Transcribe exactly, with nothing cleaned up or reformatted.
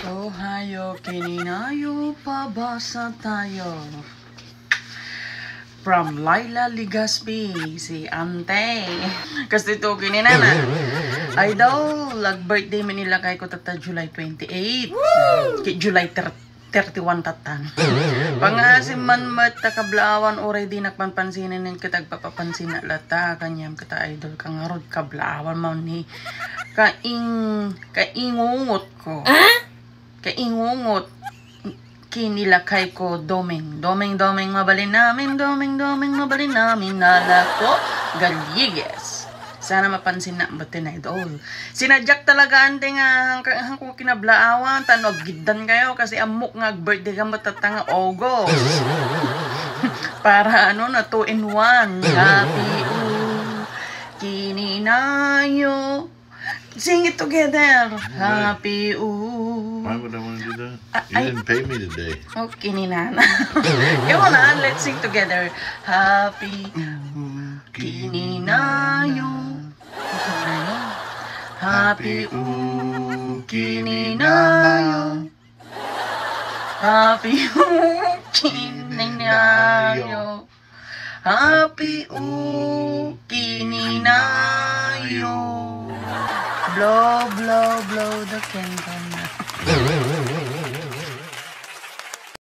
Ohayo, kininayo, pabasa tayo. From Laila Legaspi, si Ante. Kasi ito, kininana. Idol, ag-birthday man ni lakayko tatta July twenty-eight. Ki July thirty, thirty-one tatan. Pangasim man met ta kablaawan, uray dinak panpansinen ket agpapapansin latta, kaniam ket idol ka ngarud kablaawan man ni kaing-, kaingungot ko. Kaingungot. Kinilakay ko, Doming. Doming, Doming, mabalin namin. Doming, Doming, mabalin namin. Nalako, Gallegues. Sana mapansin na, ba't tinay doon? Sinadyak talaga, ante, nga hangka-, hangko kinablaawan, ta no, agiddan kayo, kasi ammok nga ag-birthday ka, matata nga August. Para ano na, two in one. Happy, ooh, kininayo. Sing it together. Happy, ooh. Why would I wanna do that? Ah, You I didn't pay me today. Oh, kininana. Come on, ah, let's sing together. Happy, ooh, kininayo. Ito na yun. Happy, ooh, kininayo. Happy, ooh, kininayo. Happy, ooh, kininayo. Blow, blow, blow the candle.